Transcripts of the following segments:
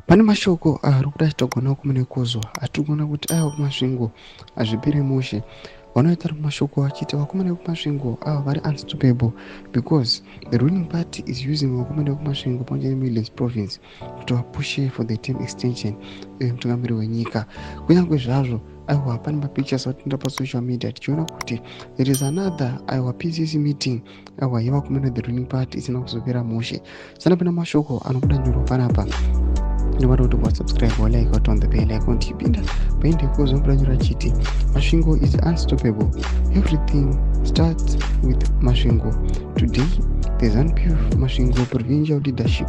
Pane mashoko ari kuda chitogona kumene kuzwa atiri kuona kuti aiwa, kuMasvingo hazvipere mushe. Vanoita mashoko vachiti vakomana vekuMasvingo ava vari unstoppable because the ruling party is using vakomana vekuMasvingo pamwe chete neMidlands Province kuti vapushe for the term extension yemutungamiri wenyika. Kunyange zvazvo, aiwa, pane mapictures atinoenda pasocial media tichiona kuti there is another, aiwa, PCC meeting, aiwa, yevakomana the ruling party isina kuzopera mushe. Sana pana mashoko anobuda nyoro panapa. Ndinoda kuti wasubscribe, walike, waturn the bell icon. Tichipinda paende kuzobuda nyora chiti Masvingo is unstoppable. Everything starts with Masvingo. Today the ZANU-PF Masvingo provincial leadership,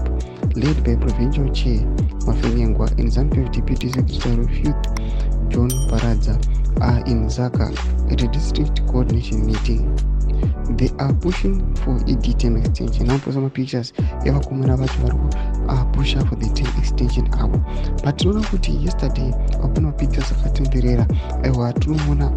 led by provincial chair Mafenyengwa and ZANU-PF deputy secretary of youth John Paradza, are in Zaka at a district coordination meeting. They are pushing for ED term extension. Naposa mapictures evakomana vacho vari kupusha for the term extension avo. But tinoona kuti yesterday vapana mapictures akatenderera, aiwa, tinoona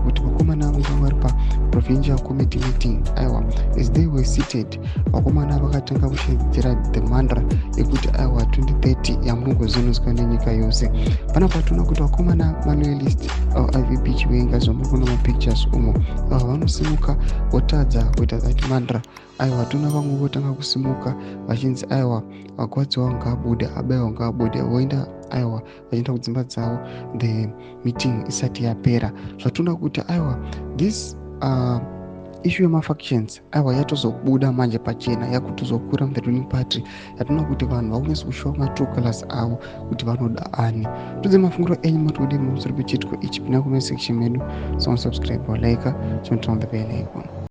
kuti vakomana vanga vari paprovincial committee meeting. Aiwa, as they were seated, vakomana vakatanga kushedzera the mantra yekuti, aiwa, 2030 yamunongozinoswa nenyika yose. Panapa toona kuti vakomana maloyalist iVP Chiwenga, zvamuri kuona mapictures umo, vanosimuka votadza kuita that mantra. Aiwa, tona vamwe votanga kusimuka vachinzi, aiwa, vagwadziwa ngaabude, abayiwa ngaabude, voenda, aiwa, vachienda kudzimba dzavo the meeting isati yapera. Zvatoona kuti, aiwa, this issue yemafactions, aiwa, yatozobuda manje pachena, yakutozokura muthe ruling party. Yatoona kuti vanhu vakunyatsa kushowa matrue colors avo kuti vanoda ani. Tudze mafungiro enyu, mati kudii pamusoro pechiitiko ichi? Pinda comment section medu, so subscribe, walike, turn on the bell icon.